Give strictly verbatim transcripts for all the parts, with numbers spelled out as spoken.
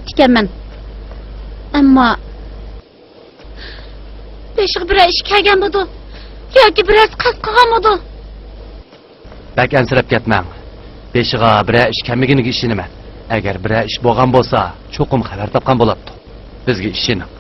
ئىكەنمەن. ئەمما بېشىغا بىرەر ئىش كەلگەنمىدۇ؟ ياكى بىرەرسى قەست قىلغانمىدۇ؟ بەك ئەنسىرەپ كەتمەڭ. بېشىغا بىرەر ئىش كەلمىگىنىگە ئىشىنىمەن. ئەگەر بىرەر ئىش بولغان بولسا، چوقۇم خەۋەر تاپقان بولاتتۇق. بىزگە ئىشىنىڭ.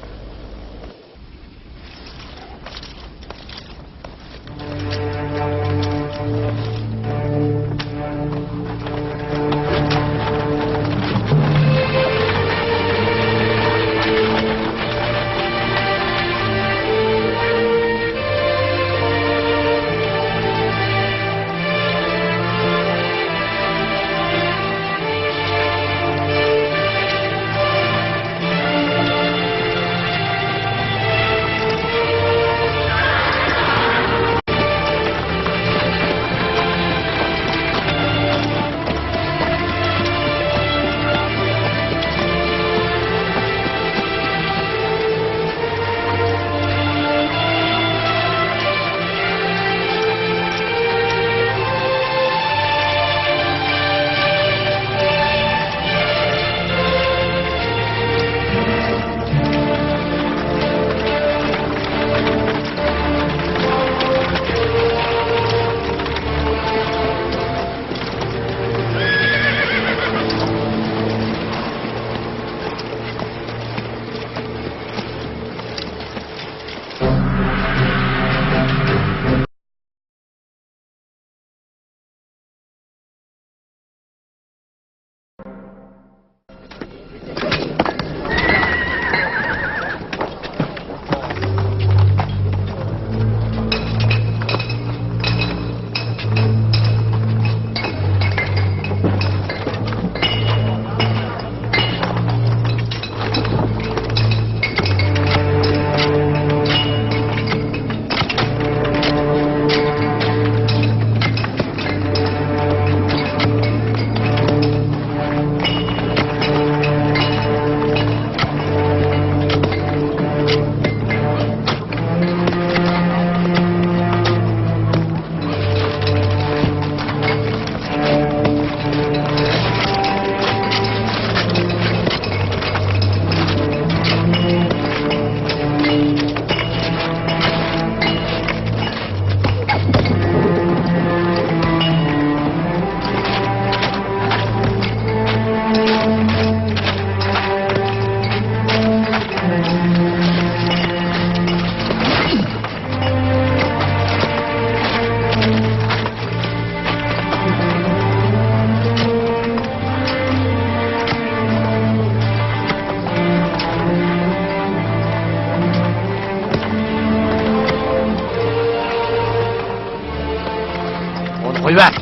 ئۇنى قويۇۋەت!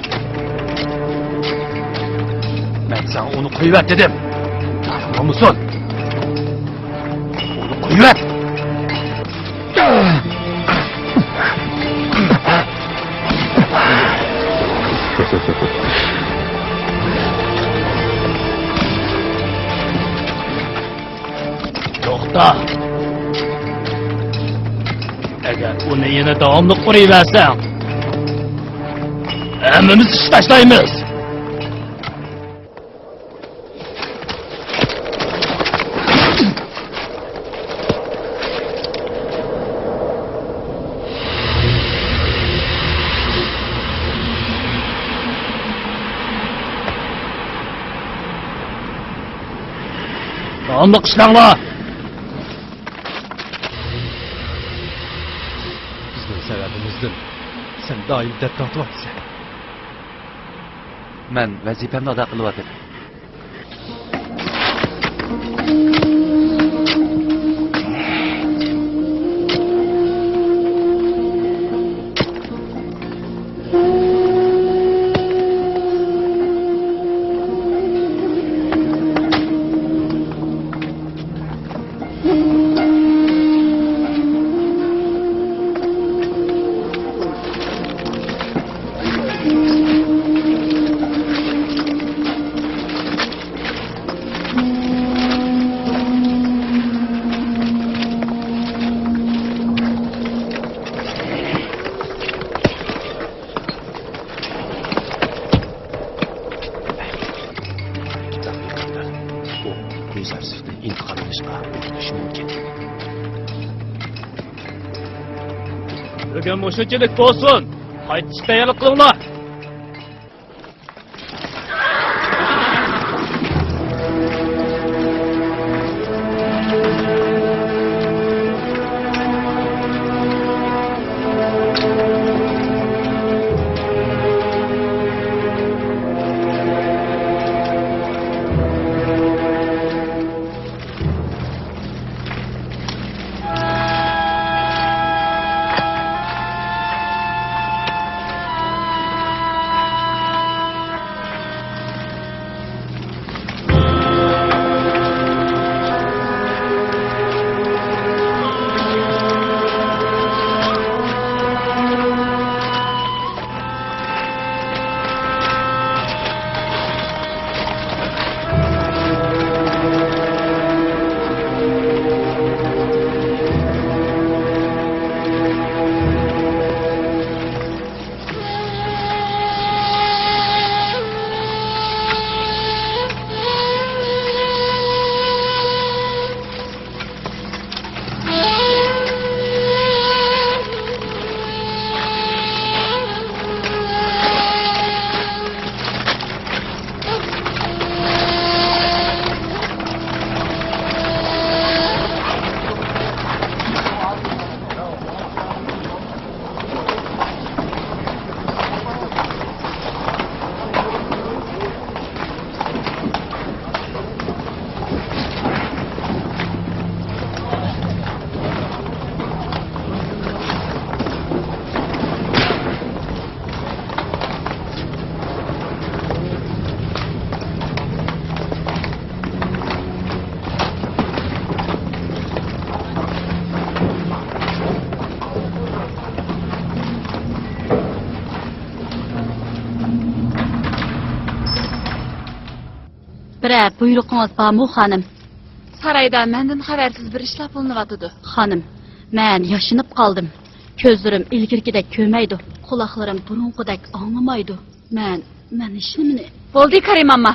مەن ساڭا ئۇنى قويۇۋەت دېدىم! جانىڭ ئالمىسۇن! ئۇنى قويۇۋەت! توختا! ئەگەر ئۇنى يەنە داۋاملىق ئۇرۇۋەرسەڭ، ھەممىمىز ئىش تاشلايمىز! داۋاملىق ئىشلەڭلار! بىزنىڭ سەۋەبىمىزدىن سەن دائىم دەرد تارتىۋاتىسەن. مەن ۋەزىپەمنى ئادا قىلىۋاتىمەن. يۈسۈپنى ئىنتىقام ئېلىشقا ئۇرۇنۇشى مۇمكىن. بۈگۈن مۇشۇنچىلىك بولسۇن. قايتىشقا تەييارلىق قىلىڭلار. بىرەر بۇيرۇقىڭىز بارمۇ، خانىم؟ سارايدا مەندىن خەۋەرسىز بىر ئىشلار بولۇنۇۋاتىدۇ. خانىم، مەن ياشىنىپ قالدىم. كۆزلىرىم ئىلگىرىكىدەك كۆرمەيدۇ، قۇلاقلىرىم بۇرۇنقىدەك ئاڭلىمايدۇ. مەن، مەن ھېچنېمىنى. بولدى، كەرىم ئامما.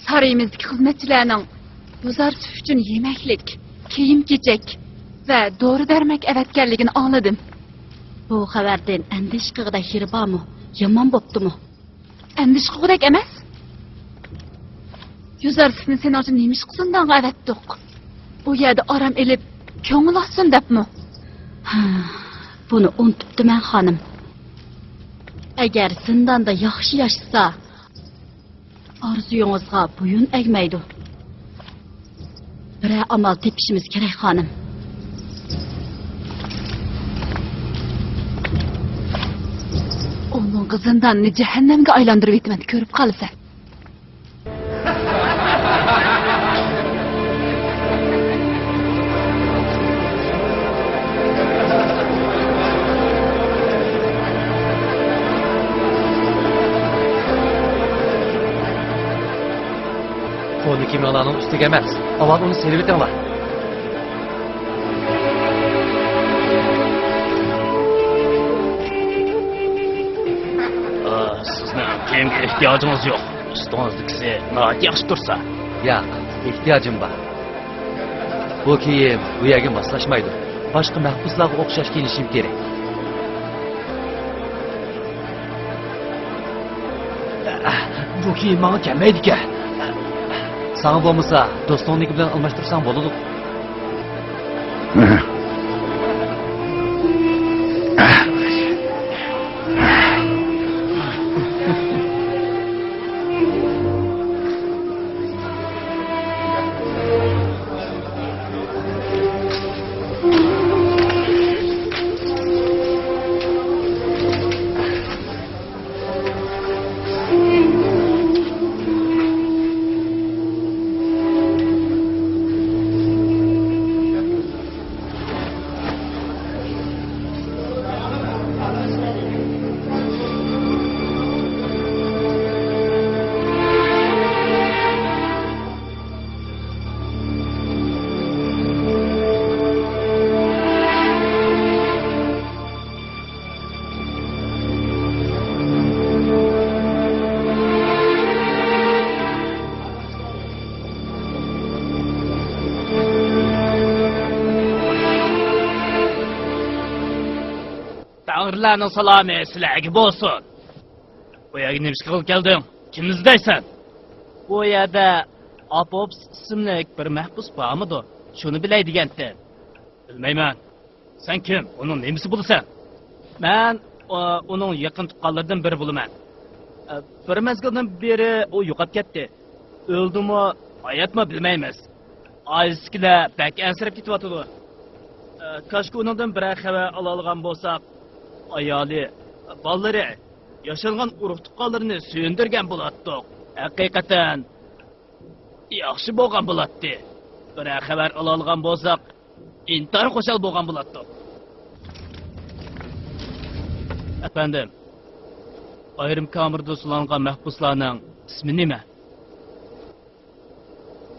سارىيىمىزدىكى خىزمەتچىلەرنىڭ يۈزەر سۈف ئۈچۈن يېمەكلىك، كىيىم-كېچەك ۋە دورا-دەرمەك ئەۋەتكەنلىكىنى ئاڭلىدىم. بۇ خەۋەردىن ئەندىشە قىلغۇدەك يېرى بارمۇ؟ يامان بوپتۇمۇ؟ ئەندىشە قىلغۇدەك ئەمەس. يۈزەر سۈفنى سېنىڭچە نېمىشقا زىندانغا ئەۋەتتۇق؟ ئۇ يەردە ئارام ئېلىپ، كۆڭۈل ئاچسۇن دەپمۇ؟ ھە، بۇنى ئۇنتۇپتىمەن، خانىم. ئەگەر زىنداندا ياخشى ياشىسا، ئارزۇيىڭىزغا بويۇن ئەگمەيدۇ. بىرەر ئامال تېپىشىمىز كېرەك، خانىم. ئۇنىڭغا زىنداننى جەھەننەمگە ئايلاندۇرۇۋېتىمەن، كۆرۈپ قالىسەن. كونا كىيىمىڭلارنىڭ ئۈستىگە ئەمەس، ئاۋۋال ئۇنى سېلىۋېتىڭلار. ئا، سىزنىڭ كىيىمگە ئېھتىياجىڭىز يوق. ئۈستىڭىزدىكىسى ناھايىتى ياخشى تۇرسا. ياق، ئېھتىياجىم بار. بۇ كىيىم بۇ يەرگە ماسلاشمايدۇ. باشقا مەھبۇسلارغا ئوخشاش كىيىنىشىم كېرەك. بۇ كىيىم ماڭا كەلمەيدىكەن. ساڭا بولمىسا، دوستۇڭنىڭكى بىلەن ئالماشتۇرساڭ بولىدۇ. سىلەرنىڭ سالامى سىلەرگە بولسۇن. بۇ يەرگە نېمە ئىش قىلغىلى كەلدىڭ؟ كىمنى ئىزدەيسەن؟ بۇ يەردە ئاپوپس ئىسىملىك بىر مەھبۇس بارمىدۇ؟ شۇنى بىلەي دېگەنتىم. بىلمەيمەن. سەن كىم؟ ئۇنىڭ نېمىسى بولىسەن؟ مەن، ئۇ، ئۇنىڭ يېقىن تۇغقانلىرىدىن بىرى بولىمەن. ئە، بىر مەزگىلدىن بېرى ئۇ يوقاپ كەتتى. ئۆلدىمۇ، ھاياتمۇ بىلمەيمىز. ئائىلىسىدىكىلەر بەك ئەنسىرەپ كېتىۋاتىدۇ. ئە، كاشكى ئۇنىڭدىن بىرەر خەۋەر ئالالىغان بولساق، ئايالى، بالىلىرى، ياشانغان ئۇرۇق-تۇغقانلىرىنى سۆيۈندۈرگەن بولاتتۇق. ھەقىقەتەن ياخشى بولغان بولاتتى. بىرەر خەۋەر ئالالىغان بولساق، ئىنتايىن خۇشال بولغان بولاتتۇق. ئەپەندىم، ئايرىم كامېرىدا سولانغان مەھبۇسلارنىڭ ئىسمى نېمە؟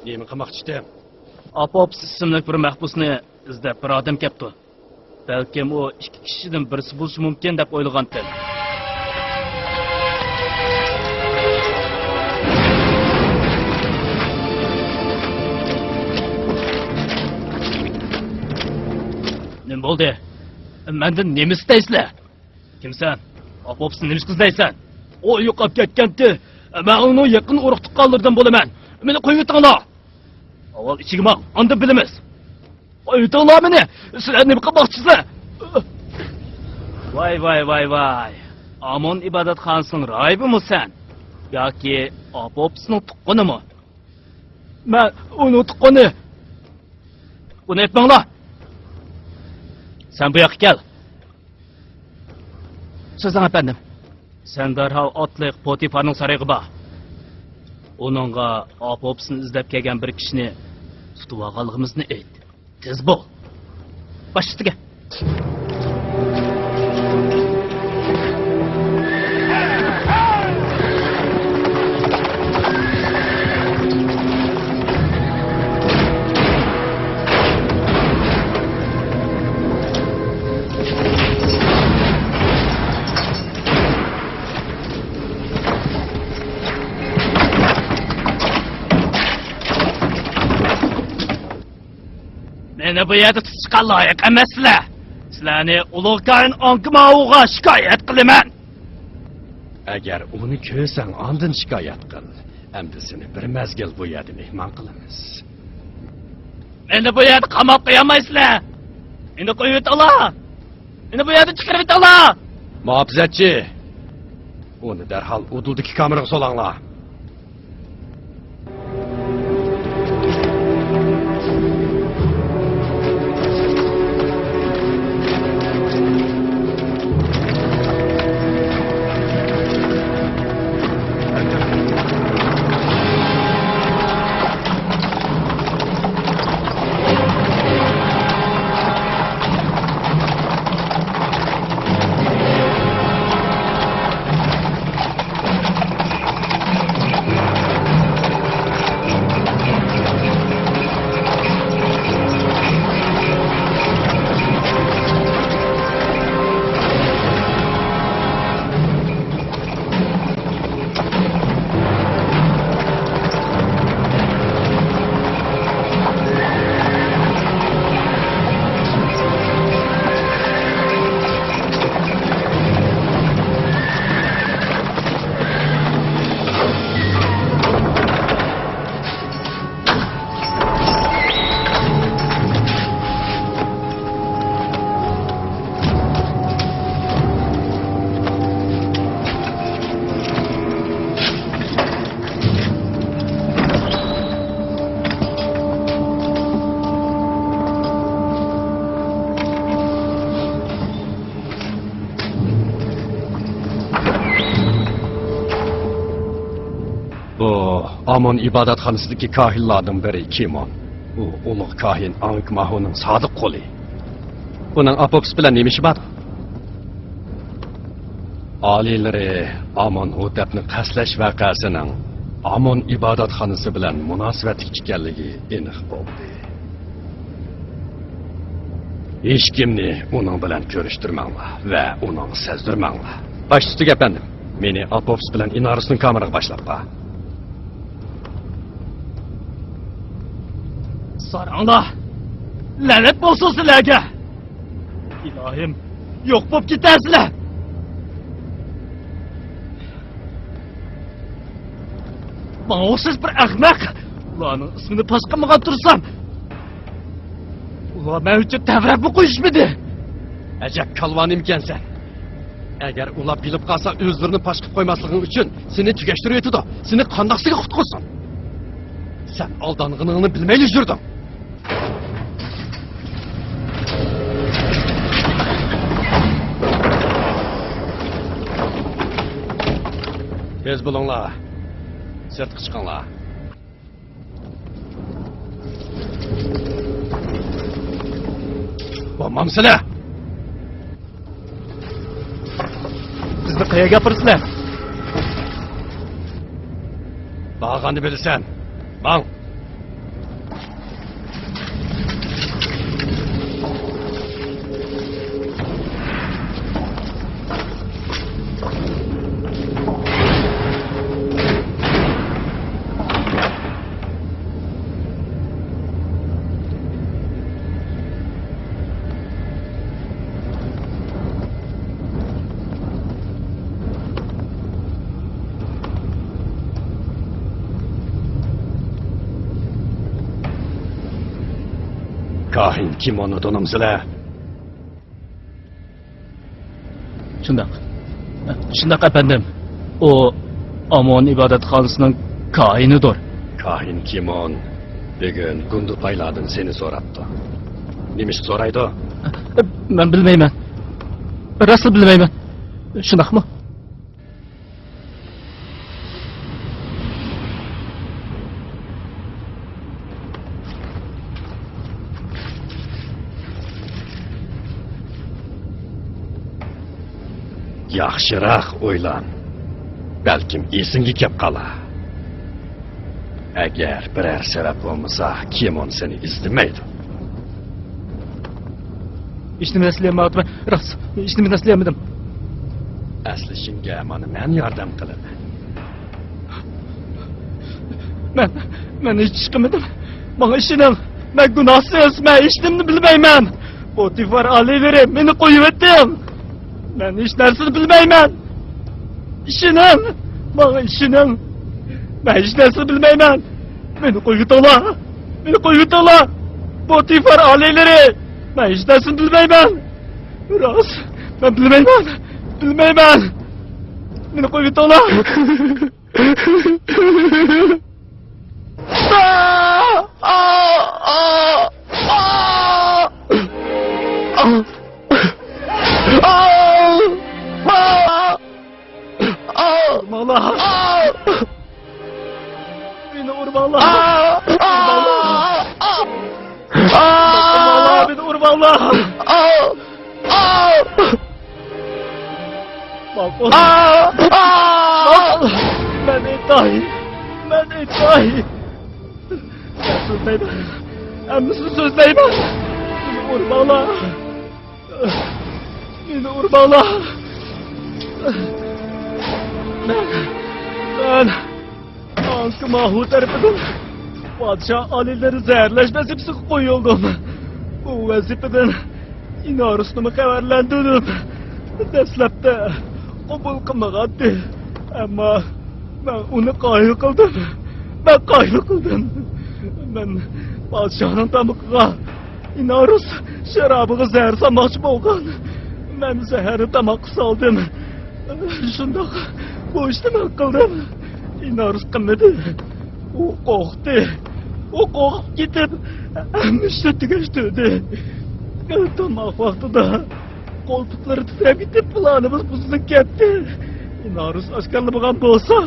نېمە قىلماقچىتىڭ؟ ئاپوپس ئىسىملىك بىر مەھبۇسنى ئىزدەپ بىر ئادەم كەپتۇ. بەلكىم ئۇ ئىككى كىشىدىن بىرسى بولۇشى مۇمكىن دەپ ئويلىغانتىم. نېمە بولدى؟ مەندىن نېمە ئىستەيسىلەر؟ كىمسەن؟ ئاپوپسنى نېمىشقا ئىزدەيسەن؟ ئۇ يوقاپ كەتكەنتى. مەن ئۇنىڭ يېقىن ئۇرۇق-تۇغقانلىرىدىن بولىمەن. مېنى قويۇۋېتىڭلار. ئاۋۋال ئىچىگە ماڭ، ئاندىن بىلىمىز. قويۇۋېتىڭلار مېنى. سىلەر نېمە قىلماقچىسىلەر؟ ۋاي، ۋاي، ۋاي، ۋاي. ئامون ئىبادەتخانىسىنىڭ راھىبىمۇ سەن؟ ياكى ئاپوپسنىڭ تۇغقىنىمۇ؟ مەن ئۇنىڭ تۇغقىنى. ئۇنى ئېپىڭلار. سەن بۇ ياققا كەل. سۆزلەڭ، ئەپەندىم. سەن دەرھال ئاتلىق پوتىفارنىڭ سارىيىغا بار. ئۇنىڭغا ئاپوپسنى ئىزدەپ كەلگەن بىر كىشىنى تۇتۇۋالغانلىقىمىزنى ئېيت. تېز بول. باش ئۈستىگە. مېنى بۇ يەردە تۇتۇشقا لايىق ئەمەسسىلەر. سىلەرنى ئۇلۇغ كاھىن ئاڭكىماۋۇغا شىكايەت قىلىمەن. ئەگەر ئۇنى كۆرسەڭ، ئاندىن شىكايەت قىل. ئەمدى سېنى بىر مەزگىل بۇ يەردە مېھمان قىلىمىز. مېنى بۇ يەردە قاماپ قويالمايسىلەر. مېنى قويۇۋېتىڭلار. مېنى بۇ يەردىن چىقىرىۋېتىڭلار. مۇھاپىزەتچى، ئۇنى دەرھال ئۇدۇلدىكى كامېرغا سولاڭلار. بۇ ئامون ئىبادەتخانىسىدىكى كاھىنلاردىن بىرى كىمون. ئۇ ئۇلۇغ كاھىن ئاڭكماھۇنىڭ سادىق قولى. ئۇنىڭ ئاپوپس بىلەن نېمە ئىشى بار؟ ئالىيلىرى ئامون ھوتەپنى قەستلەش ۋەقەسىنىڭ ئامون ئىبادەتخانىسى بىلەن مۇناسىۋەتلىك ئىكەنلىكى ئېنىق بولدى. ھېچكىمنى ئۇنىڭ بىلەن كۆرۈشتۈرمەڭلار ۋە ئۇنىڭغا سەزدۈرمەڭلار. باش ئۈستىگە ئەپەندىم، مېنى ئاپوپس بىلەن ئىنارىسنىڭ كامېرىغا باشلاپ بار. ساراڭلار! لەنەت بولسۇن سىلەرگە! ئىلاھىم، يوق بولۇپ كېتەرسىلەر. ماڭا ئوخشاش بىر ئەخمەق ئۇلارنىڭ ئىسمىنى پاش قىلمىغان تۇرسام، ئۇلار مەن ئۈچۈن تەۋرەپمۇ قويۇشمىدى. ئەجەب كالۋانىمىكەنسەن. ئەگەر ئۇلار بىلىپ قالسا، ئۆزلىرىنى پاش قىلىپ قويماسلىقىڭ ئۈچۈن سېنى تۈگەشتۈرۈۋېتىدۇ. سېنى قانداقسىغا قۇتقۇزسۇن؟ سەن ئالدانغىنىڭنى بىلمەيلا يۈردۈڭ. تېز بولۇڭلار. سىرتقا چىقىڭلار. بولمامسىلەر؟ بىزنى قەيەرگە ئاپىرىسىلەر؟ بارغاننى بىلىسەن. ماڭ. كاھىن كىموننى تونۇمسىلەر؟ شۇنداق. شۇنداق، ئەپەندىم. ئۇ ئامون ئىبادەتخانىسىنىڭ كاھىنىدۇر. كاھىن كىمون بۈگۈن گۇندىپايلاردىن سېنى سوراپتۇ. نېمىشقا سورايدۇ؟ مەن بىلمەيمەن. راستلا بىلمەيمەن. شۇنداقمۇ؟ ياخشىراق ئويلان. بەلكىم ئېسىڭگە كەپ قالار. ئەگەر بىرەر سەۋەب بولمىسا، كىمون سېنى ئىزدىمەيدۇ. ھېچنېمە ئەسلىيەلمەيۋاتىمەن. راست، ھېچنېمە ئەسلىيەلمىدىم. ئەسلىشىڭگە مانا مەن ياردەم قىلىمەن. مەن، مەن ھېچ ئىش قىلمىدىم. ماڭا ئىشىنىڭ. مەن گۇناھسىز، مەن ھېچنېمىنى بىلمەيمەن. پوتىفار ئالىيلىرى، مېنى قويۇۋېتىڭ. مەن ھېچ نەرسىنى بىلمەيمەن. ئىشىنىڭ، ماڭا ئىشىنىڭ. مەن ھېچ نەرسىنى بىلمەيمەن. مېنى قويۇۋېتىڭلار. مېنى قويۇۋېتىڭلار. پوتىفار ئالىيلىرى، مەن ھېچ نەرسىنى بىلمەيمەن. راست، مەن بىلمەيمەن. بىلمەيمەن. مېنى قويۇۋېتىڭلار. ئۇرماڭلار! مېنى ئۇرماڭلار! ئۇرماڭلار! ئۇرماڭلار! مېنى ئۇرماڭلار! ماقۇل. ماقۇل. مەن ئېيتاي. مەن ئېيتاي. مەن سۆزلەيمەن. ھەممىسىنى سۆزلەيمەن. مېنى ئۇرماڭلار. مېنى ئۇرماڭلار. مەن، مەن ئانكىماھۇ تەرىپىدىن پادىشاھ ئالىيلىرىنى زەھەرلەش ۋەزىپىسىگە قويۇلدۇم. بۇ ۋەزىپىدىن ئىنارۇسنىمۇ خەۋەرلەندۈردۈم. دەسلەپتە قوبۇل قىلمىغانتى. ئەمما مەن ئۇنى قايىل قىلدىم. مەن قايىل قىلدىم. مەن پادىشاھنىڭ تامىقىغا ئىنارۇس شارابىغا زەھەر سالماقچى بولغان. مەن زەھەرنى تاماققا سالدىم. شۇنداق، بۇ ئىشنى مەن قىلدىم. ئىنارۇس قىلمىدى. ئۇ قورقتى. ئۇ قورقۇپ كېتىپ، ھەممە ئىشنى تۈگەشتۈردى. تاماق ۋاقتىدا قول-پۇتلىرى تىترەپ كېتىپ، پىلانىمىز بۇزۇلۇپ كەتتى. ئىنارۇس ئاشكارىلىمىغان بولسا،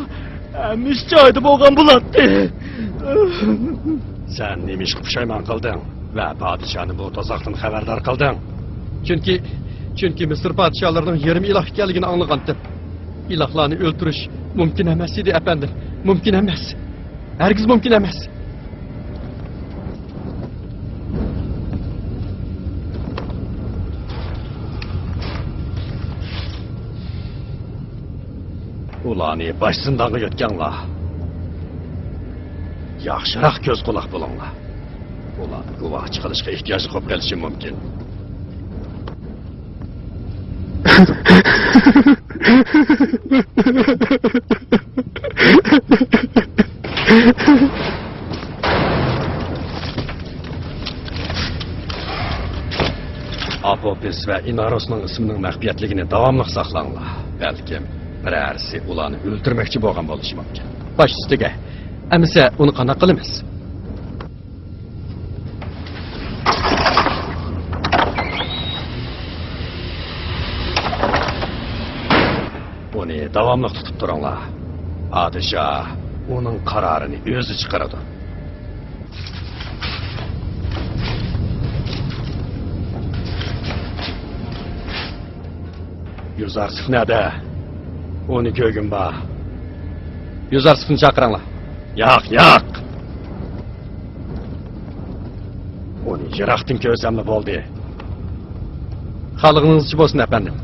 ھەممە ئىش جايىدا بولغان بولاتتى. سەن نېمە ئىشقا پۇشايمان قىلدىڭ ۋە پادىشاھنى بۇ تۇزاقتىن خەۋەردار قىلدىڭ؟ چۈنكى، چۈنكى مىسىر پادىشاھلىرىنىڭ يېرىم ئىلاھ ئىكەنلىكىنى ئاڭلىغانتىم. ئىلاھلارنى ئۆلتۈرۈش مۇمكىن ئەمەس ئىدى، ئەپەندىم. مۇمكىن ئەمەس. ھەرگىز مۇمكىن ئەمەس. ئۇلارنى باش زىندانغا يۆتكەڭلار. ياخشىراق كۆز-قۇلاق بولۇڭلار. ئۇلارنى گۇۋاھچى قىلىشقا ئېھتىياجلىق بولۇپ قېلىشى مۇمكىن. ئاپوپىس ۋە ئىناروسنىڭ ئىسمىنىڭ مەخپىيەتلىكىنى داۋاملىق ساقلاڭلار. بەلكىم بىرەرسى ئۇلارنى ئۆلتۈرمەكچى بولغان بولۇشى مۇمكىن. باش ئۈستىگە. ئەمىسە ئۇنى قانداق قىلىمىز؟ ئۇنى داۋاملىق تۇتۇپ تۇرۇڭلار. پادىشاھ ئۇنىڭ قارارىنى ئۆزى چىقىرىدۇ. يۈزارسىف نەدە؟ ئۇنى كۆرگۈم بار. يۈزارسىفنى چاقىرىڭلار. ياق، ياق! ئۇنى يىراقتىن كۆرسەملا بولدى. خالىغىنىڭىزچە بولسۇن، ئەپەندىم.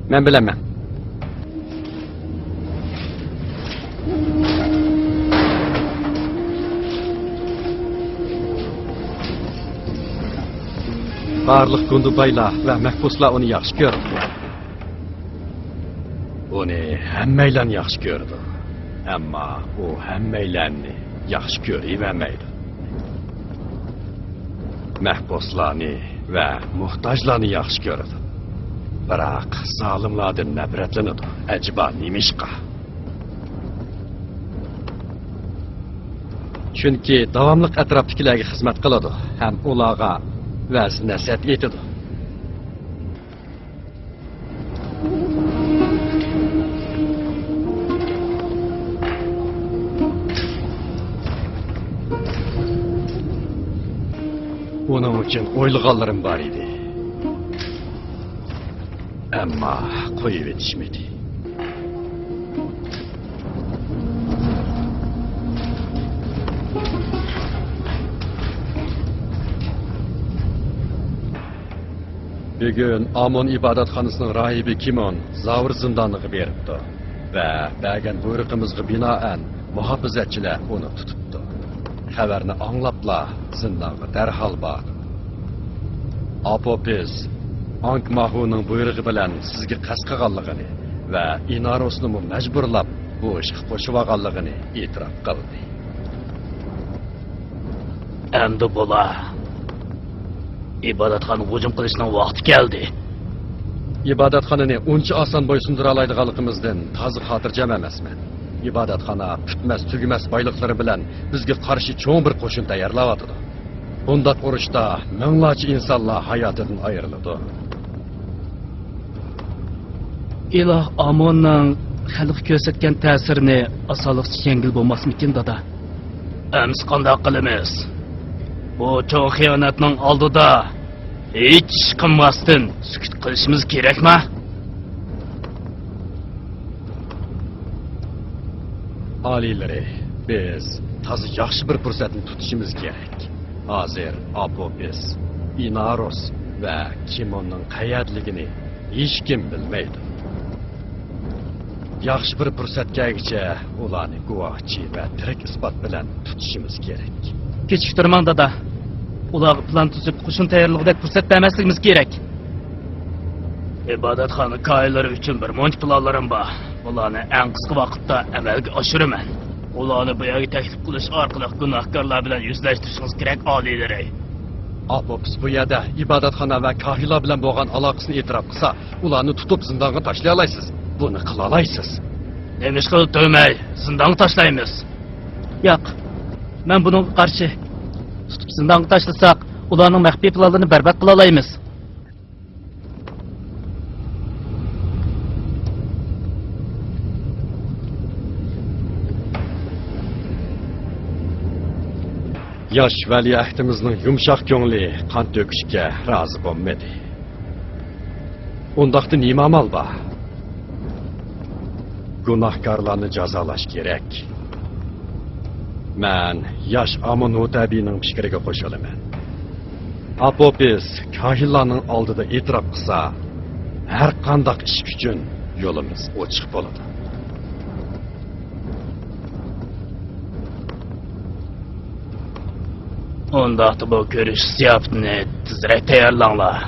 مەن بىلەنمەن. بارلىق گۇندىبايلار ۋە مەھبۇسلار ئۇنى ياخشى كۆرىدۇ. ئۇنى ھەممەيلەن ياخشى كۆرىدۇ. ئەمما ئۇ ھەممەيلەننى ياخشى كۆرۈۋەرمەيدۇ. مەھبۇسلارنى ۋە موھتاجلارنى ياخشى كۆرىدۇ. بىراق زالىملاردىن نەپرەتلىنىدۇ. ئەجەبا نېمىشقا؟ چۈنكى داۋاملىق ئەتراپتىكىلەرگە خىزمەت قىلىدۇ ھەم ئۇلارغا ۋەز-نەسىھەت ئېيتىدۇ. ئۇنىڭ ئۈچۈن ئويلىغانلىرىم بار ئىدى. ئەمما قويۇۋېتىشمىدى. بۈگۈن ئامون ئىبادەتخانىسىنىڭ راھىبى كىمون زاۋۇر زىندانىغا بېرىپتۇ ۋە بەرگەن بۇيرۇقىمىزغا بىنائەن مۇھاپىزەتچىلەر ئۇنى تۇتۇپتۇ. خەۋەرنى ئاڭلاپلا زىندانغا دەرھال باردىم. ئاپوپىس ئاڭكماھۇنىڭ بۇيرۇقى بىلەن سىزگە قەست قىلغانلىقىنى ۋە ئىناروسنىمۇ مەجبۇرلاپ بۇ ئىشقا قوشۇۋالغانلىقىنى ئېتىراپ قىلدى. ئەمدى بولار. ئىبادەتخانىغا ھۇجۇم قىلىشنىڭ ۋاقتى كەلدى. ئىبادەتخانىنى ئۇنچە ئاسان بويسۇندۇرالايدىغانلىقىمىزدىن تازا خاتىرجەم ئەمەسمەن. ئىبادەتخانا پۈتمەس-تۈگىمەس بايلىقلىرى بىلەن بىزگە قارشى چوڭ بىر قوشۇن تەييارلاۋاتىدۇ. بۇنداق ئۇرۇشتا مىڭلارچە ئىنسانلار ھاياتىدىن ئايرىلىدۇ. ئىلاھ ئاموننىڭ خەلققە كۆرسەتكەن تەسىرىنى ئاسانلىقچە يەڭگىلى بولماسمىكىن، دادا؟ ئەمىسە قانداق قىلىمىز؟ بۇ چوڭ خىيانەتنىڭ ئالدىدا ھېچ ئىش قىلماستىن سۈكۈت قىلىشىمىز كېرەكما؟ ئالىيلىرى، بىز تازا ياخشى بىر پۇرسەتنى تۇتۇشىمىز كېرەك. ھازىر ئاپوپىس، ئىناروس ۋە كىموننىڭ قەيەردىلىكىنى ھېچكىم بىلمەيدۇ. ياخشى بىر پۇرسەت كەلگۈچە ئۇلارنى گۇۋاھچى ۋە تىرىك ئىسپات بىلەن تۇتۇشىمىز كېرەك. كېچىكتۈرمەڭ، دادا. ئۇلارغا پىلان تۈزۈپ، قوشۇن تەييارلىغۇدەك پۇرسەت بەرمەسلىكىمىز كېرەك. ئىبادەتخانا كاھىنلىرى ئۈچۈن بىر مۇنچە پىلانلىرىم بار. بۇلارنى ئەڭ قىسقا ۋاقىتتا ئەمەلگە ئاشۇرىمەن. ئۇلارنى بۇ يەرگە تەكلىپ قىلىش ئارقىلىق گۇناھكارلار بىلەن يۈزلەشتۈرۈشىڭىز كېرەك، ئالىيلىرى. ئاپوپس بۇ يەردە ئىبادەتخانا ۋە كاھىنلار بىلەن بولغان ئالاقىسىنى ئېتىراپ قىلسا، ئۇلارنى تۇتۇپ زىندانغا تاشلىيالايسىز. بۇنى قىلالايسىز. نېمىشقا ئۆلتۈرمەي زىندانغا تاشلايمىز؟ ياق، مەن بۇنىڭغا قارشى. تۇتۇپ زىندانغا تاشلىساق، ئۇلارنىڭ مەخپىي پىلانلىرىنى بەربات قىلالايمىز. ياش ۋەلىئەھدىمىزنىڭ يۇمشاق كۆڭلى قان تۆكۈشكە رازى بولمىدى. ئۇنداقتا نېمە ئامال بار؟ گۇناھكارلارنى جازالاش كېرەك. مەن ياش ئامون ھۇتەبىنىڭ پىكرىگە قوشۇلىمەن. ئاپوپىس كاھىنلارنىڭ ئالدىدا ئېتىراپ قىلسا، ھەر قانداق ئىش ئۈچۈن يولىمىز ئوچۇق بولىدۇ. ئۇنداقتا بۇ كۆرۈش زىياپىتىنى تېزرەك تەييارلاڭلار.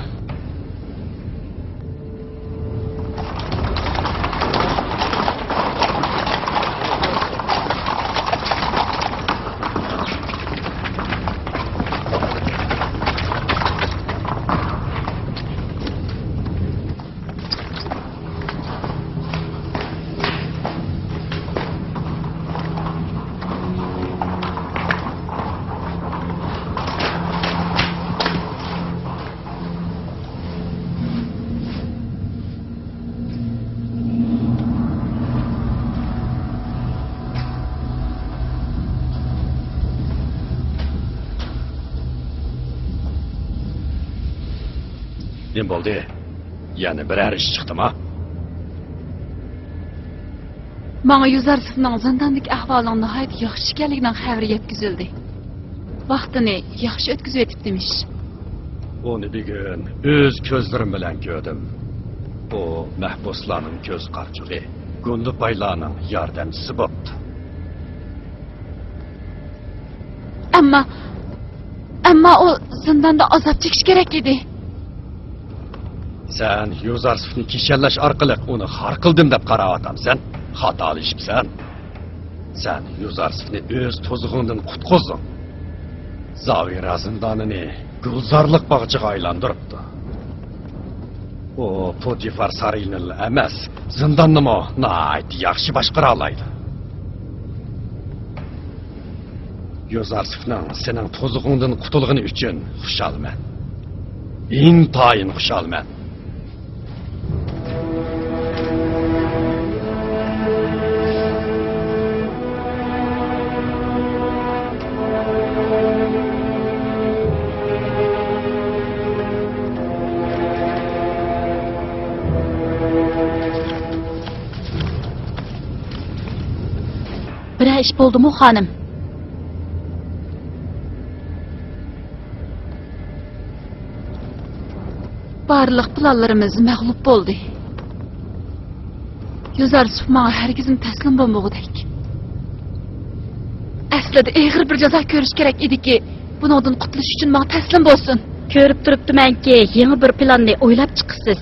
نېمە بولدى؟ يەنە بىرەر ئىش چىقتىما؟ ماڭا يۈزەرسىفنىڭ زىنداندىكى ئەھۋالىنىڭ ناھايىتى ياخشى ئىكەنلىكىنىڭ خەۋىرى يەتكۈزۈلدى. ۋاقتىنى ياخشى ئۆتكۈزۈۋېتىپتىمىش. ئۇنى بۈگۈن ئۆز كۆزلىرىم بىلەن كۆردۈم. ئۇ مەھبۇسلارنىڭ كۆز قارىچۇقى، گۇندىپايلارنىڭ ياردەمچىسى بوپتۇ. ئەمما، ئەمما ئۇ زىنداندا ئازاب چېكىشى كېرەك ئىدى. سەن يوزارسىفنى كىشەنلەش ئارقىلىق ئۇنى خار قىلدىم دەپ قاراۋاتامسەن؟ خاتالىشىپسەن. سەن يوزارسىفنى ئۆز تۇزىقىڭدىن قۇتقۇزدۇڭ. زاۋىرا زىندانىنى گۈلزارلىق باغچىغا ئايلاندۇرۇپتۇ. ئۇ پوتىفار سارىيىنىلا ئەمەس، زىنداننىمۇ ناھايىتى ياخشى باشقۇرالايدۇ. يوزارسىفنىڭ سېنىڭ تۇزىقىڭدىن قۇتۇلغىنى ئۈچۈن خۇشالمەن. ئىنتايىن خۇشالمەن. بىرەر ئىش بولدىمۇ، خانىم؟ بارلىق پىلانلىرىمىز مەغلۇپ بولدى. يۈزەرسىف ماڭا ھەرگىزمۇ تەسلىم بولمىغۇدەك. ئەسلىدە ئېغىر بىر جازا كۆرۈش كېرەك ئىدىكى، بۇنىڭدىن قۇتۇلۇش ئۈچۈن ماڭا تەسلىم بولسۇن. كۆرۈپ تۇرۇپتىمەنكى، يېڭى بىر پىلاننى ئويلاپ چىقىسىز.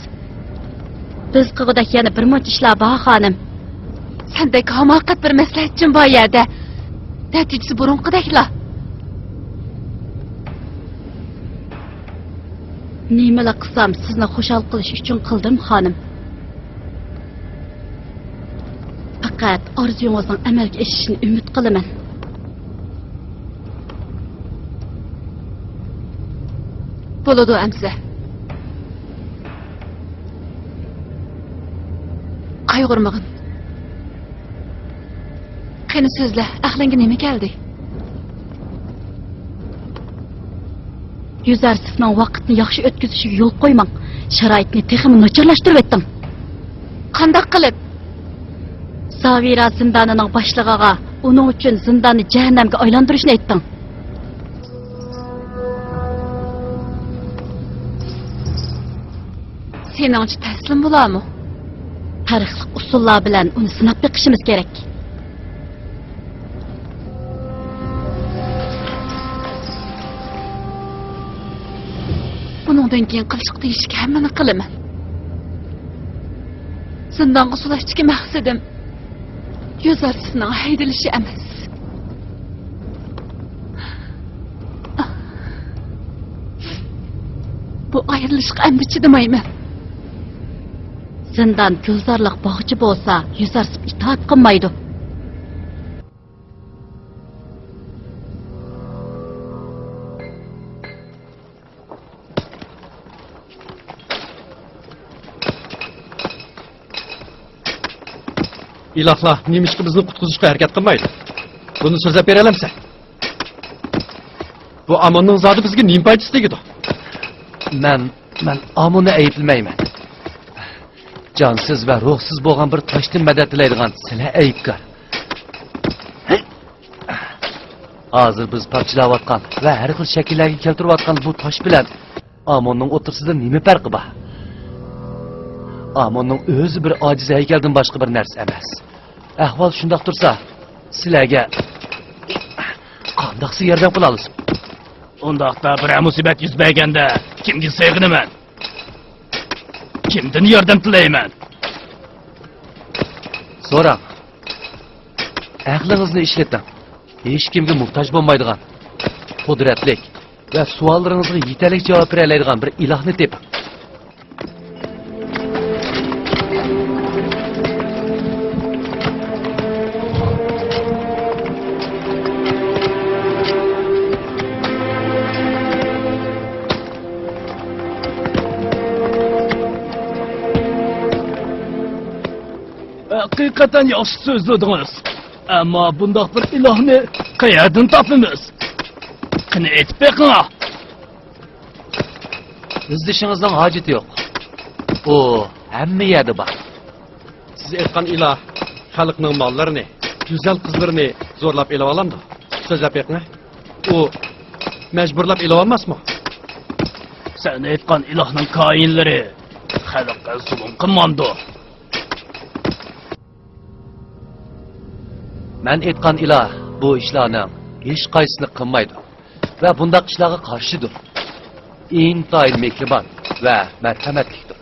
بىز قىلغۇدەك يەنە بىر مۇنچە ئىشلار بار، خانىم. سەندەك ھاماقەت بىر مەسلىھەتچىمۇ بار يەردە. نەتىجىسى بۇرۇنقىدەكلا. نېمىلا قىلسام، سىزنى خۇشال قىلىش ئۈچۈن قىلدىم، خانىم. پەقەت ئارزۇيىڭىزنىڭ ئەمەلگە ئېشىشىنى ئۈمىد قىلىمەن. بولىدۇ، ئەمىسە. قايغۇرمىغىن. قېنى سۆزلە، ئەقلىڭگە نېمە كەلدى؟ يۈزەرسىفنىڭ ۋاقىتنى ياخشى ئۆتكۈزۈشىگە يول قويماڭ. شارائىتنى تېخىمۇ ناچارلاشتۇرۇۋەتتىڭ. قانداق قىلىپ؟ زاۋىرا زىندانىنىڭ باشلىقىغا ئۇنىڭ ئۈچۈن زىنداننى جەھەننەمگە ئايلاندۇرۇشنى ئېيتتىڭ. سېنىڭچە تەسلىم بولارمۇ؟ ھەر خىل ئۇسۇللار بىلەن ئۇنى سىناپ بېقىشىمىز كېرەك. بۇنىڭدىن كېيىن قىلىشقا تېگىشلىك ھەممىنى قىلىمەن. زىندانغا سولاشتىكى مەقسىتىم يۈزەرسىفنىڭ ھەيدىلىشى ئەمەس. بۇ ئايرىلىشقا ئەمدى چىدىمايمەن. زىندان گۈلزارلىق باغچە بولسا، يۈزەرسىپ ئىتائەت قىلمايدۇ. ئىلاھلار نېمىشقا بىزنى قۇتقۇزۇشقا ھەرىكەت قىلمايدۇ؟ بۇنى سۆزلەپ بېرەلەمسەن؟ بۇ ئاموننىڭ زادى بىزگە نېمە پايدىسى تېگىدۇ؟ مەن، مەن ئاموننى ئەيىبلىمەيمەن. جانسىز ۋە روھسىز بولغان بىر تاشتىن مەدەت تىلەيدىغان سىلەر ئەيىبكار. ھازىر بىز پارچىلاۋاتقان ۋە ھەر خىل شەكىللەرگە كەلتۈرۈۋاتقان بۇ تاش بىلەن ئاموننىڭ ئوتتۇرىسىدا نېمە پەرقى بار؟ ئاموننىڭ ئۆزى بىر ئاجىز ھەيكەلدىن باشقا بىر نەرسە ئەمەس. ئەھۋال شۇنداق تۇرسا، سىلەرگە قانداقسى ياردەم قىلالىسۇن؟ ئۇنداقتا بىرەر مۇسىبەت يۈز بەرگەندە كىمگە سېغىنىمەن؟ كىمدىن ياردەم تىلەيمەن؟ سوراڭ. ئەقلىڭىزنى ئىشلىتىڭ. ھېچكىمگە موھتاج بولمايدىغان، قۇدرەتلىك ۋە سوئاللىرىڭىزغا يېتەرلىك جاۋاب بېرەلەيدىغان بىر ئىلاھنى تېپىڭ. ھەقىقەتەن ياخشى سۆزلىدىڭىز. ئەمما بۇنداق بىر ئىلاھنى قەيەردىن تاپىمىز؟ قېنى، ئېيتىپ بېقىڭا. ئىزدىشىڭىزنىڭ ھاجىتى يوق. ئۇ ھەممە يەردە بار. سىز ئېيتقان ئىلاھ خەلقنىڭ ماللىرىنى، گۈزەل قىزلىرىنى زورلاپ ئېلىۋالامدۇ؟ سۆزلەپ بېقىڭە. ئۇ مەجبۇرلاپ ئېلىۋالماسمۇ؟ سەن ئېيتقان ئىلاھنىڭ كاھىنلىرى خەلققە زۇلۇم قىلمامدۇ؟ مەن ئېيتقان ئىلاھ بۇ ئىشلارنىڭ ھېچقايسىسىنى قىلمايدۇ ۋە بۇنداق ئىشلارغا قارشىدۇر. ئىنتايىن مېھرىبان ۋە مەرھەمەتلىكتۇر.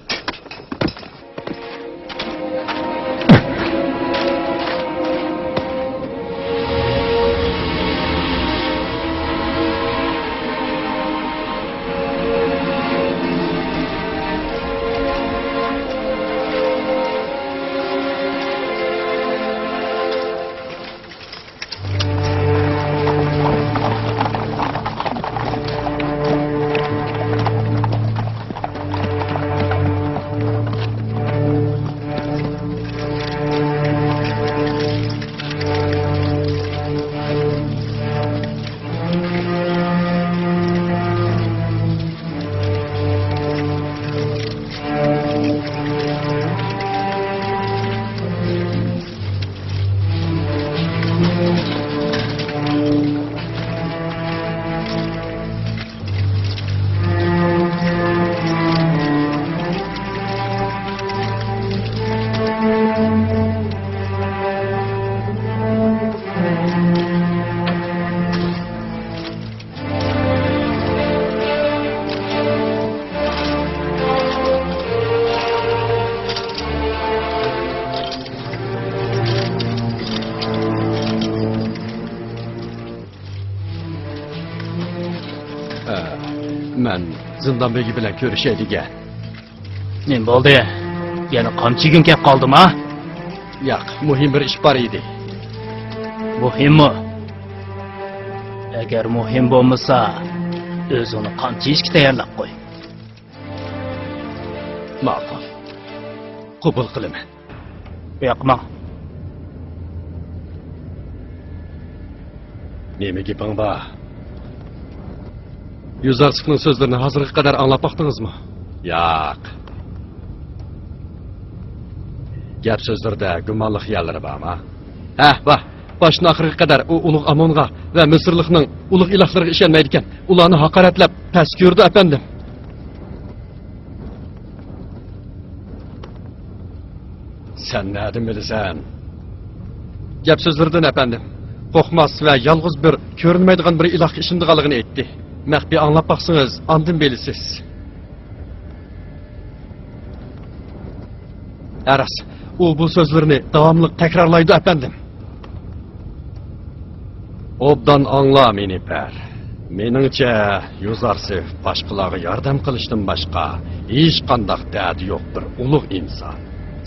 ھە، مەن زىندان بېگى بىلەن كۆرۈشەي دېگەن. نېمە بولدى؟ يەنە قامچى يېگۈڭ كەپ قالدىما؟ ياق، مۇھىم بىر ئىش بار ئىدى. مۇھىممۇ؟ ئەگەر مۇھىم بولمىسا، ئۆزۈڭنى قامچى يېيىشكە تەييارلاپ قوي. ماقۇل. قوبۇل قىلىمەن. بۇياققا ماڭ. نېمە گېپىڭ بار؟ يۈزارسىفنىڭ سۆزلىرىنى ھازىرغا قەدەر ئاڭلاپ باقتىڭىزمۇ؟ ياق. گەپ سۆزلىرىدە گۇمانلىق خىياللىرى بارما؟ ھە، بار. باشتىن ئاخىرىغا قەدەر ئۇ ئۇلۇغ ئامونغا ۋە مىسىرلىقنىڭ ئۇلۇغ ئىلاھلىرىغا ئىشەنمەيدىكەن. ئۇلارنى ھاقارەتلەپ، پەس كۆرىدۇ، ئەپەندىم. سەن نەدىن بىلىسەن؟ گەپ سۆزلىرىدىن، ئەپەندىم. قورقماس ۋە يالغۇز بىر كۆرۈنمەيدىغان بىر ئىلاھقا ئىشىنىدىغانلىقىنى ئېيتتى. مەخپىي ئاڭلاپ باقسىڭىز، ئاندىن بىلىسىز. ھە راست، ئۇ بۇ سۆزلىرىنى داۋاملىق تەكرارلايدۇ، ئەپەندىم. ئوبدان ئاڭلا، مېنى بەر. مېنىڭچە، يۇزارسىف باشقىلارغا ياردەم قىلىشتىن باشقا ھېچقانداق دەردى يوق بىر ئۇلۇغ ئىنسان.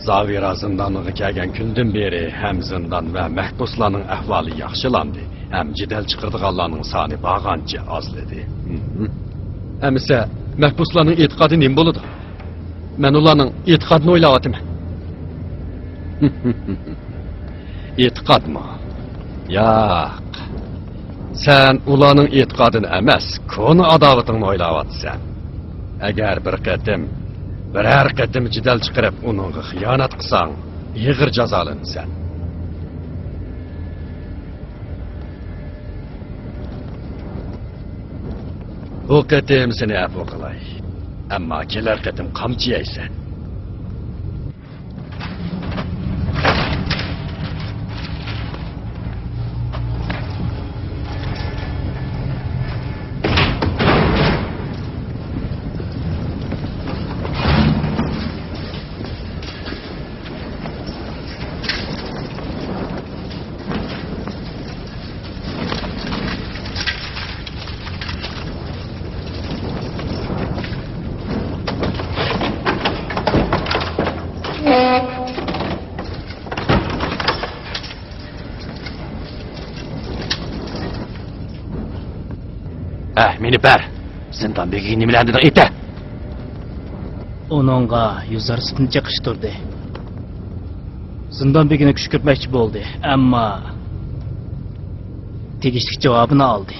زاۋىرا زىندانىغا كەلگەن كۈندىن بېرى ھەم زىندان ۋە مەھبۇسلارنىڭ ئەھۋالى ياخشىلاندى، ھەم جېدەل چىقىرىدىغانلارنىڭ سانى بارغانچە ئازلىدى. ھىم. ئەمىسە، مەھبۇسلارنىڭ ئېتىقادى نېمە بولىدۇ؟ مەن ئۇلارنىڭ ئېتىقادىنى ئويلاۋاتىمەن. ئېتىقادمۇ؟ ياق. سەن ئۇلارنىڭ ئېتىقادىنى ئەمەس، كونا ئاداۋىتىڭنى ئويلاۋاتىسەن. ئەگەر بىر قېتىم، بىرەر قېتىم جېدەل چىقىرىپ، ئۇنىڭغا خىيانەت قىلساڭ، ئېغىر جازالىنىسەن. بۇ قېتىم سېنى ئەپۇ قىلاي. ئەمما كېلەر قېتىم قامچا يەيسەن. ھە، مېنى بەر. زىندان بېگىگە نېمىلەرنى دېدىڭ، ئېيتە! ئۇنىڭغا يۈزارسىپنى چېقىشتۇردى. زىندان بېگىنى كۈشكۈرتمەكچى بولدى، ئەمما تېگىشلىك جاۋابىنى ئالدى.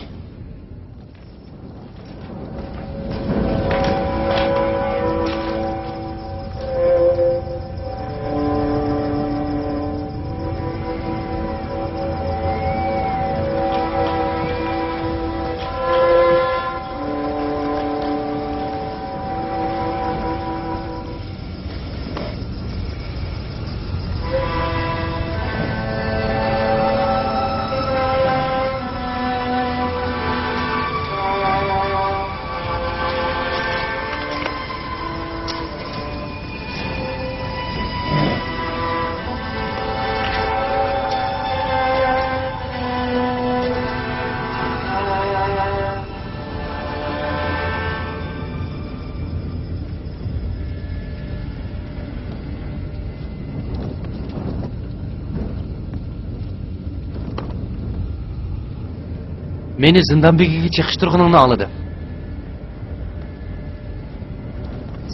مېنى زىندان بېگىگە چېقىشتۇرغىنىڭنى ئاڭلىدىم.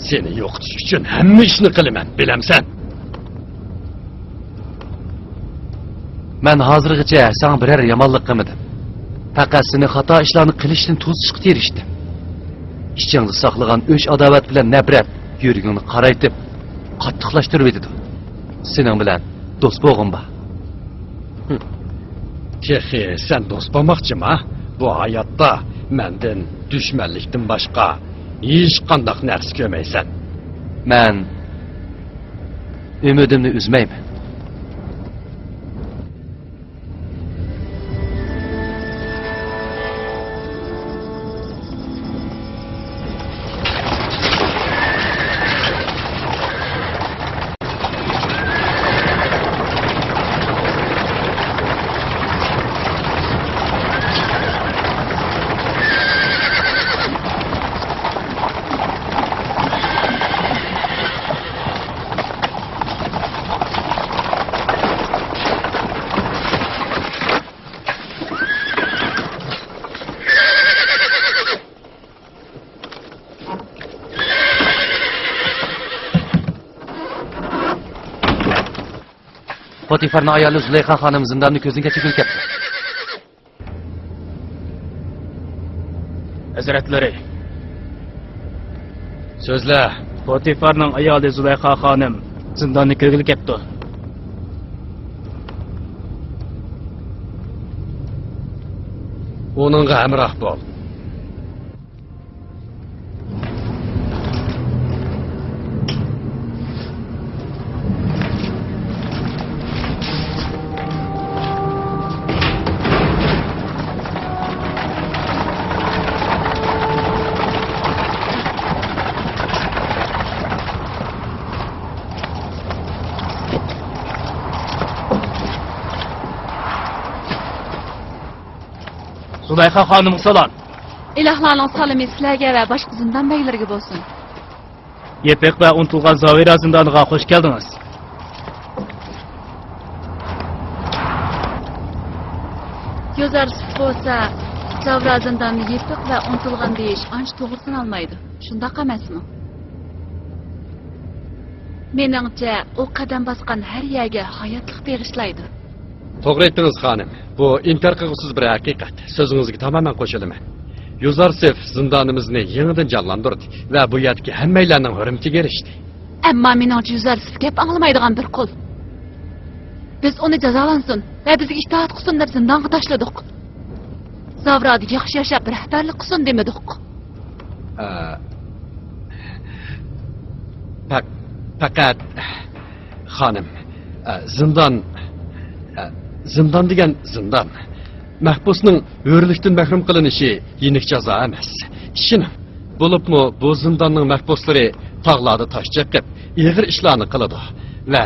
سېنى يوقىتىش ئۈچۈن ھەممە ئىشنى قىلىمەن، بىلەمسەن؟ مەن ھازىرغىچە ساڭا بىرەر يامانلىق قىلمىدىم. پەقەت سېنى خاتا ئىشلارنى قىلىشتىن توسۇشقا تىرىشتىم. ئىچىڭدە ساقلىغان ئۆچ-ئاداۋەت بىلەن نەپرەت يۈرىكىڭنى قارايتىپ، قاتتىقلاشتۇرۇۋېتىدۇ. سېنىڭ بىلەن دوست بولغۇم بار. تېخى سەن دوست بولماقچىما؟ بۇ ھاياتتا مەندىن دۈشمەنلىكتىن باشقا ھېچقانداق نەرسە كۆرمەيسەن. مەن ئۈمىدىمنى ئۈزمەيمەن. پوتىفارنىڭ ئايالى زۇلەيخا خانىم زىنداندا كۆزدىن كەچۈرگىلى كەپتۇ. ھەزرەتلىرى. سۆزلە. پوتىفارنىڭ ئايالى زۇلەيخا خانىم زىنداننى كۆرگىلى كەپتۇ. ئۇنىڭغا ھەمراھ بول. زۇلەيخا خانىمغا سالام. ئىلاھلارنىڭ سالىمى سىلەرگە ۋە باشقا زىندان بەگلىرىگە بولسۇن. يېپىق ۋە ئۇنتۇلغان زاۋىرا زىندانىغا خوش كەلدىڭىز. يوزارسىف بولسا زاۋرا زىنداننى يېپىق ۋە ئۇنتۇلغان دېيىش ئانچە توغرا سانالمايدۇ. شۇنداق ئەمەسمۇ؟ مېنىڭچە، ئۇ قەدەم باسقان ھەر يەرگە ھاياتلىق بېغىشلايدۇ. توغرا ئېيتتىڭىز، خانىم. بۇ ئىنكار قىلغۇسىز بىر ھەقىقەت. سۆزىڭىزگە تامامەن قوشۇلىمەن. يوزارسېف زىندانىمىزنى يېڭىدىن جانلاندۇردى ۋە بۇ يەردىكى ھەممەيلەننىڭ ھۆرمىتىگە ئېرىشتى. ئەمما مېنىڭچە، يوزارسېف گەپ ئاڭلىمايدىغان بىر قۇل. بىز ئۇنى جازالانسۇن ۋە بىزگە ئىتائەت قىلسۇن دەپ زىندانغا تاشلىدۇق. زاۋرادا ياخشى ياشاپ رەھبەرلىك قىلسۇن دېمىدۇق. ئە، پەق-، پەقەت، خانىم، ئە، زىندان، ئە، زىندان دېگەن زىندان. مەھبۇسنىڭ ھۆرلۈكتىن مەھرۇم قىلىنىشى يېنىك جازا ئەمەس. ئىشىنىڭ. بولۇپمۇ بۇ زىنداننىڭ مەھبۇسلىرى تاغلاردا تاش چېقىپ، ئېغىر ئىشلارنى قىلىدۇ ۋە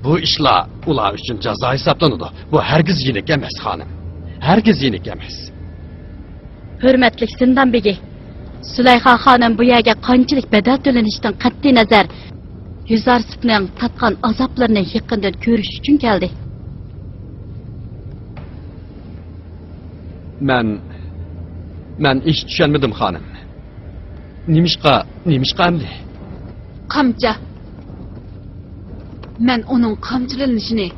بۇ ئىشلار ئۇلار ئۈچۈن جازا ھېسابلىنىدۇ. بۇ ھەرگىز يېنىك ئەمەس، خانىم. ھەرگىز يېنىك ئەمەس. ھۆرمەتلىك زىندان بېگى، سۇلەيخا خانىم بۇ يەرگە قانچىلىك بەدەل تۆلىنىشىدىن قەتئىينەزەر، يۈزارسىپنىڭ تارتقان ئازابلىرىنى يېقىندىن كۆرۈش ئۈچۈن كەلدى. مەن، مەن ھېچ چۈشەنمىدىم، خانىم. نېمىشقا، نېمىشقا ئەمدى؟ قامچا. مەن ئۇنىڭ قامچىلىنىشىنى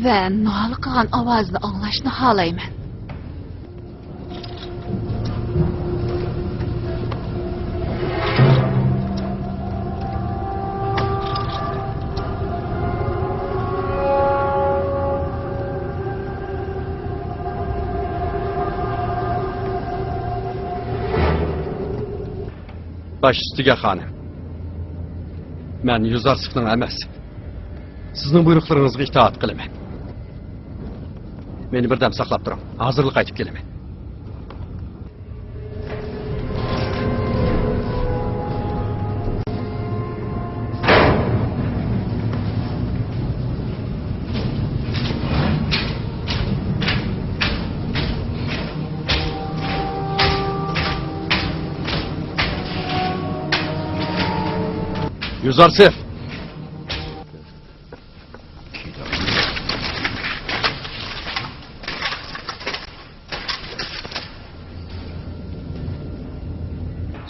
ۋە نالە قىلغان ئاۋازىنى ئاڭلاشنى خالايمەن. باش ئۈستىگە، خانىم. مەن يۈزارسىفنىڭ ئەمەس. سىزنىڭ بۇيرۇقلىرىڭىزغا ئىتائەت قىلىمەن. مېنى بىردەم ساقلاپ تۇرۇڭ. ھازىرلا قايتىپ كېلىمەن. يۈزارسىف!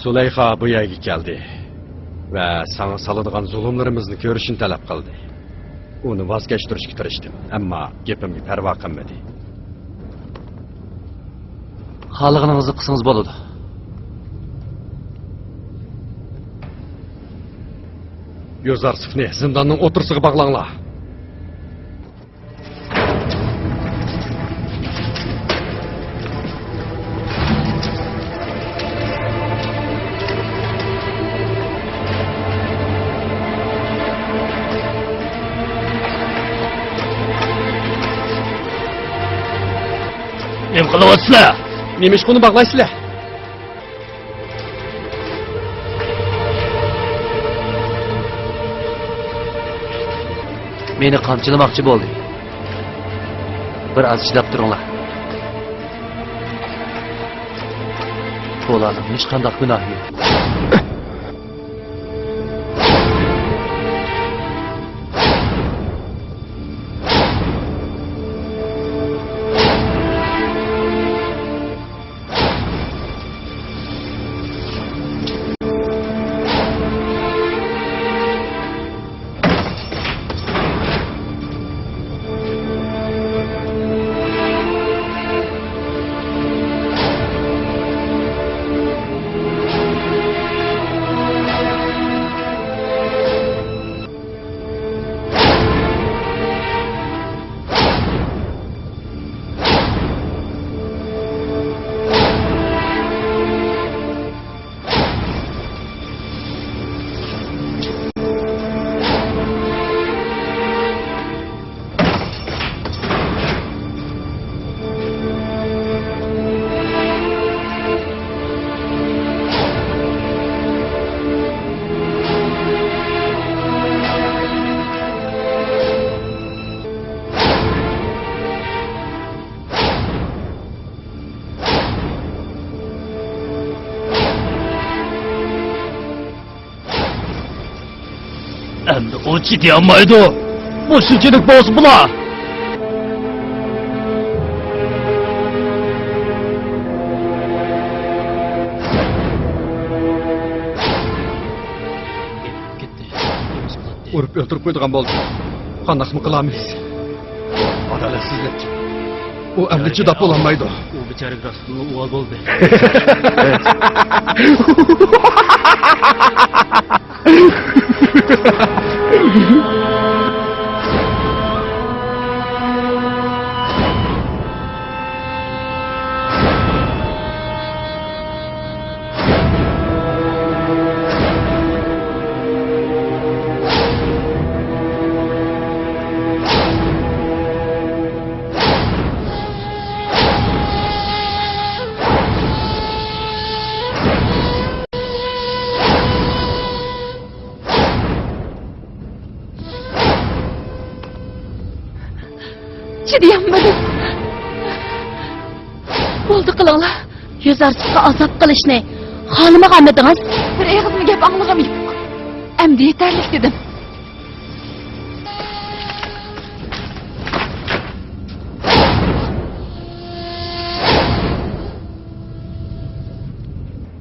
زۇلەيخا بۇ يەرگە كەلدى ۋە ساڭا سالىدىغان زۇلۇملىرىمىزنى كۆرۈشنى تەلەپ قىلدى. ئۇنى ۋاز كەچتۈرۈشكە تىرىشتىم، ئەمما گېپىمگە پەرۋا قىلمىدى. خالىغىنىڭىزنى قىلسىڭىز بولىدۇ. يوزارسىفنى زىنداننىڭ ئوتتۇرىسىغا باغلاڭلار. نېمە قىلىۋاتىسىلەر؟ نېمە ئىشقا ئۇنى باغلايسىلەر؟ مېنى قامچىلىماقچى بولدى. بىر ئاز چىداپ تۇرۇڭلار. بۇلارنىڭ ھېچقانداق گۇناھى يوق. ئەمدى ئۇ چىدىيالمايدۇ. مۇشۇنچىلىك بولسا بولا. ئۇرۇپ ئۆلتۈرۈپ قويىدىغان بولدى. قانداقمۇ قىلامىز؟ ئادالەتسىزلىك. ئۇ ئەمدى چىداپ بولالمايدۇ. ئۇ بىچارىگە راستتىنلا ئۇۋال بولدى. چىدىيالمىدىم. بولدى قىلىڭلار. يۈز ئارچىققا ئازاب قىلىشنى خالىمىغانمىدىڭىز؟ بىر ئېغىزمۇ گەپ ئاڭلىغۇم يوق. ئەمدى يېتەرلىك دېدىم.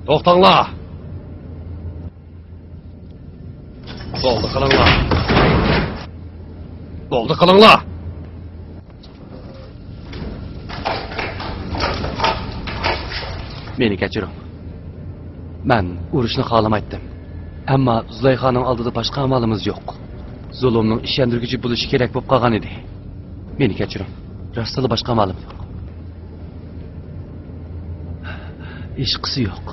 توختاڭلار! بولدى قىلىڭلار. بولدى قىلىڭلار. مېنى كەچۈرۈڭ. مەن ئۇرۇشنى خالىمايتتىم. ئەمما زۇلەيخانىڭ ئالدىدا باشقا ئامالىمىز يوق. زۇلۇمنىڭ ئىشەندۈرگۈچى بولۇشى كېرەك بولۇپ قالغان ئىدى. مېنى كەچۈرۈڭ. راستتىنلا باشقا ئامالىم يوق. ھېچقىسى يوق.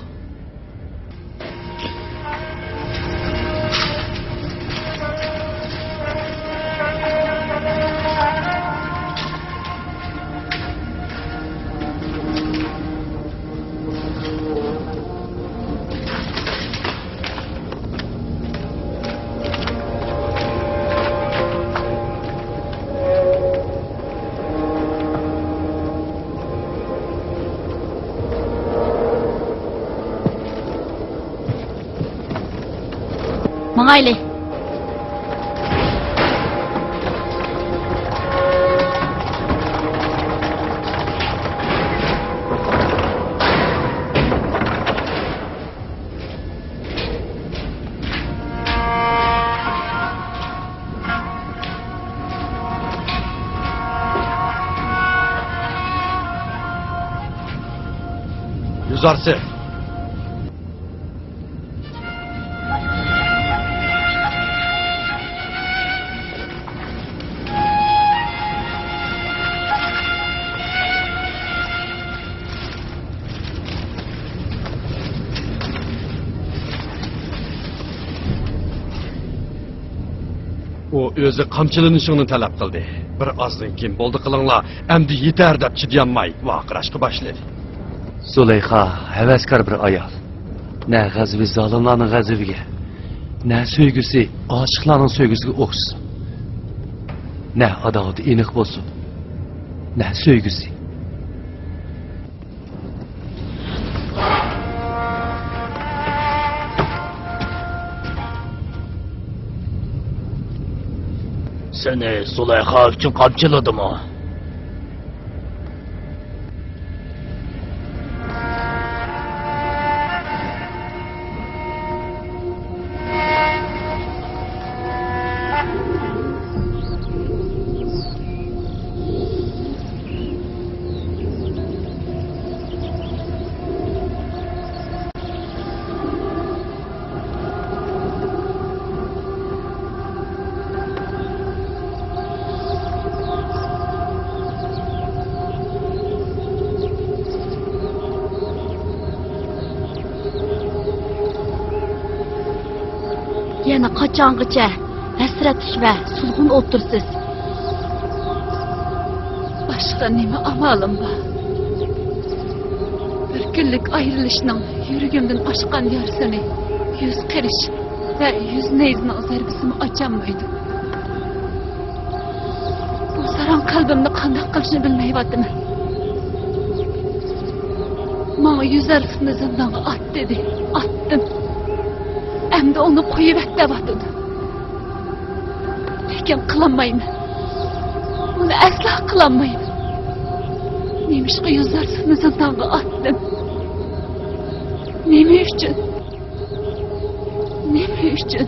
ماڭايلى. يۈزەرسى. ئۇ ئۆزى قامچىلىنىشىڭنى تەلەپ قىلدى. بىر ئازدىن كېيىن، بولدى قىلىڭلار، ئەمدى يېتەر دەپ چىدىيالماي ۋارقىراشقا باشلىدى. زۇلەيخا ھەۋەسكار بىر ئايال. نە غەزىپى زالىملارنىڭ غەزىپىگە، نە سۆيگۈسى ئاشىقلارنىڭ سۆيگۈسىگە ئوخشىسۇن. نە ئاداۋىتى ئېنىق بولسۇن، نە سۆيگۈسى. سېنى زۇلەيخا ئۈچۈن قامچىلىدىمۇ؟ يەنە قاچانغىچە ھەسرەتلىك ۋە سولغۇن ئولتۇرىسىز؟ باشقا نېمە ئامالىم بار؟ بىر كۈنلۈك ئايرىلىشنىڭ يۈرىكىمدىن ئاشقان يارىسىنى يۈز قېرىش ۋە يۈز نەيزىنىڭ زەربىسىمۇ ئاچالمايدۇ. بۇ ساراڭ قەلبىمنى قانداق قىلىشنى بىلمەيۋاتىمەن. ماڭا يۈزەر سۇپنى زىندانغا ئات دېدى. ئاتتىم. ئەمدى ئۇنى قويۇۋەت دەۋاتىدۇ. لېكىن قىلالمايمەن. ئۇنى ئەسلا قىلالمايمەن. نېمىشقا يۈزەر سۇپنى زىندانغا ئاتتىم؟ نېمە ئۈچۈن؟ نېمە ئۈچۈن؟